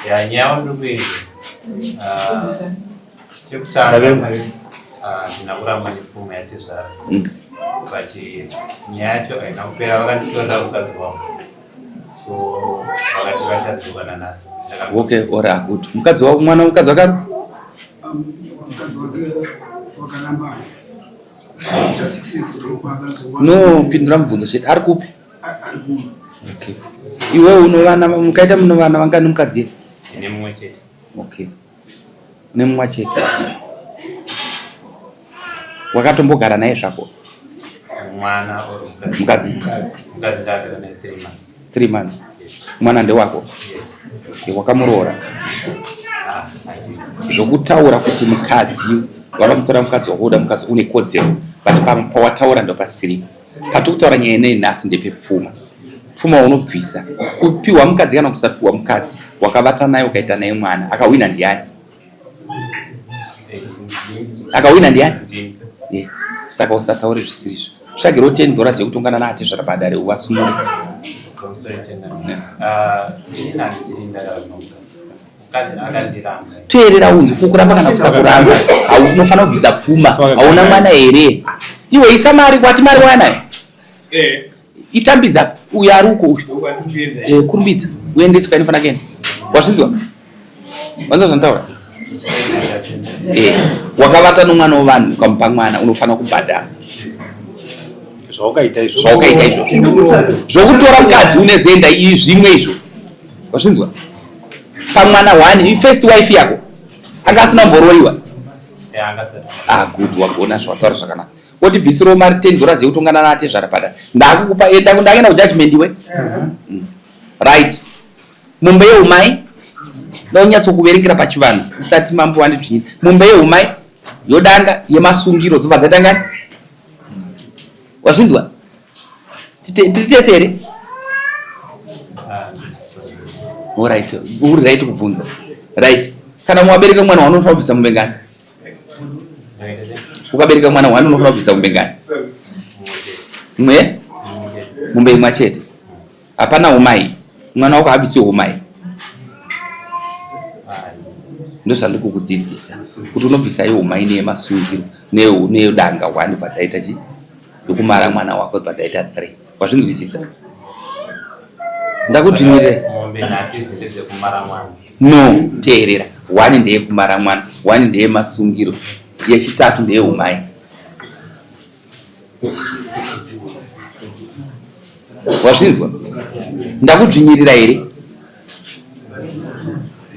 Ya nyaya wandiri kuenda. Ah, chekutanga ah, ndina kuramba nepfuma yatezvara. But nyaya yacho haina kupera vakanditorera mukadzi wangu. So vakati vachadzoka nanhasi. Okay, ora good. Mukadzi wako mwana mukadzi wake ari? Mukadzi wake wakarambana. After 6 years ndopaakazowana. No, pindura mubvunzo chete. Ari kupi? Ari kupi. Okay. Iwe unovana mukaita munovana vangani mukadzi ye? Ine mumwe chete. Okay. Une mumwe chete. Wakatombogara naye zvako? Mwana or mukadzi? Mukadzi. Mukadzi ndakagara naye 3 months. 3 months. Mwana ndewako? Yes. Okay, wakamuroora? Ah, Zvokutaura kuti mukadzi wakamutora mukadzi wakuda mukadzi une kodzero but pawataura ndopasiripo. Patiri kutaura nyaya inei nhasi ndepepfuma. Pfuma unobvisa kupiwa mukadzi kana kusapiwa mukadzi wakavata naye ukaita naye mwana akahwina ndiani? Akahwina ndiani? Yeah. Saka usataure zvisirizvo. Tsvagirawo 10 dollars yekutongana naatezvara padare uvasumure. Teerera unzi kukuramba kana kusakuramba unofanira kubvisa pfuma. Hauna mwana here? Iwe isa mari kwati mari wanayo. Eh. Itambidza uyo ari uko uyu. Eh, kurumbidza uendese kwainofanira kuenda. Wazvinzwa? Wanzwa zvanditaura? Eh, wakavata nomwana wevanhu ukamupa mwana unofanira kubhadhara. Zvawakaita izvo. Zvawakaita izvo. Zvokutora mukadzi une zenda iyi zvimwe izvo. Wazvinzwa? Pamwana one, first wife yako anga asina kumboroiwa. Ah, good, wagona zvawataura zvakanaka. Wotibvisirawo mari 10 dollars yekutongana naatezvara pada. Ndakukupa enda ndakaenda kujudgment iwe. Right. Mombe yeumai ndonyatsokuverengera pachivanhu usati mambo wandidzvinyira. Mombe yeumai yodanga yemasungiro dzobva dzatangani. Wazvinzwa? Tiri tese here? Alright, uri right kubvunza. Right. Kana wabereka mwana wanofanira kubvisa mombe ngani? Ukabereka mwana wani unofanira kubvisa mombe ngani? Mwe? Mombe imwe chete. Hapana umai. Mwana wako haabvisi umai. Ndozvandikukudzidzisa kuti unobvisa iyo umai neyemasungiro neyodanga one padzaita chi yokumara mwana wako padzaita 3. Wazvinzwisisa? Ndakudzvinyirira. Mombe nhatu idzi ndedzekumara mwana. No, teerera. One ndeyekumara mwana, one ndeyemasungiro, yechitatu ndeyeumai. Wazvinzwa? Ndakudzvinyirira here?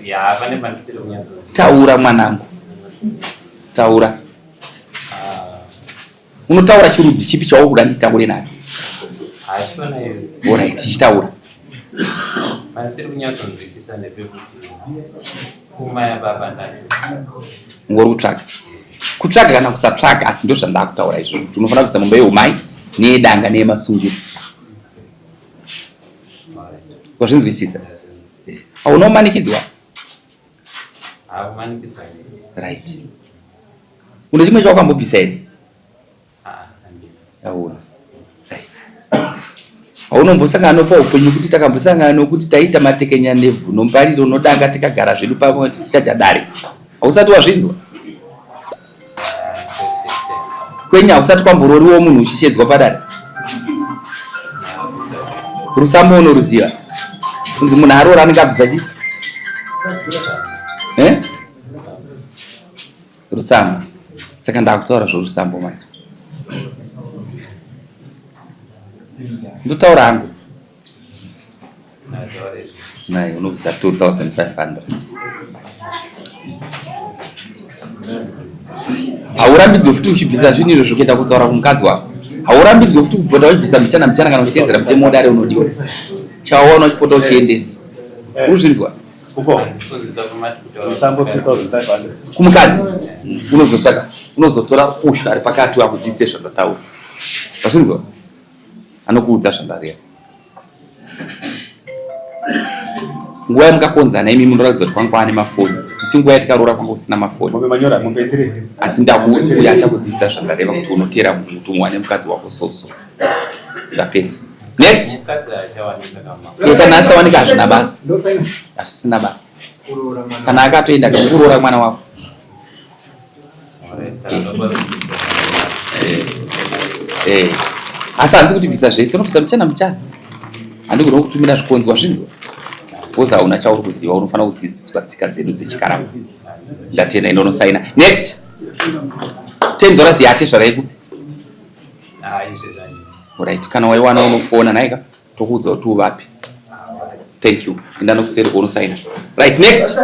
Ya, pane pandisiri kunyatsonzwa. Taura mwanangu. Taura. Unotaura chirudzi chipi chauri kuda nditaure nacho? Hashona iyo. Alright, tichitaura. Pandisiri kunyatsonzwisisa ndepekuti pfuma yababa nayo. Ngori kutsvaga. Kutsvaga kana kusatsvaga asi ndozvandakutaura izvozvo kuti unofanira kuisa mombe yeumai neyedanga neyemasungiro. Wazvinzwisisa? Hauna kumanikidzwa? Hakumanikidzwa. Right. Une chimwe chawakambobvisa here? Hauna. Right. Haunombosangana nopa upenyu kuti takambosangana nokuti taita matekenya nevhu nombariro nodanga tikagara zvedu pamwe tichichaja dare. Hausati wazvinzwa? Kwenyu hausati kwambororiwo munhu uchishedzwa padare? Rusambo unoruziva? Kunzi munhu aroora anenge abvisa chi? Eh? Rusambo. Saka ndakutaura zvorusambo manje. Ndotaura hangu. Naye unobvisa 2500. Haurambidzwe futi uchibvisa zvinhu izvo zvokuenda kutaura kumukadzi wako. Haurambidzwe futi kupota uchibvisa mbichana mbichana kana uchiteedzera mutemo wedare unodiwa. Chawaona uchipota uchiendesa. Urikuzvinzwa? Uko. Musambo 2500. Kumukadzi unozotsvaka unozotora ushu ari pakati wakudzidzise zvandataura. Wazvinzwa? Anokuudza zvandareva. Nguva yamukakonzana imi munoratidza kuti kwanga kwaane mafoni. Isi nguva yatikaroora kwanga kusina mafoni. Mombe manyora mombe 3. Asi ndakuuya achakudzidzisa zvandareva kuti unotera kuti uwane mukadzi wako soso. Ndapedza. Next. Kana asawanika hazvina basa. Hazvisina basa. Kana akatoenda kakuroora mwana wako. Eh. Asi hanzi kuti bvisa zvese, unobvisa muchana muchana. Handigona kutumira zvikonzwa zvinzwa. Because hauna chauri kuziva, unofanira kudzidziswa tsika dzedu dzechikaranga. Ndatenda, enda unosaina. Next. $10 yatezvara yekupi? Right, kana waiwana unofona nhaika tokuudza kuti uvapi. Thank you. Enda nokuseri unosaina. Right, next.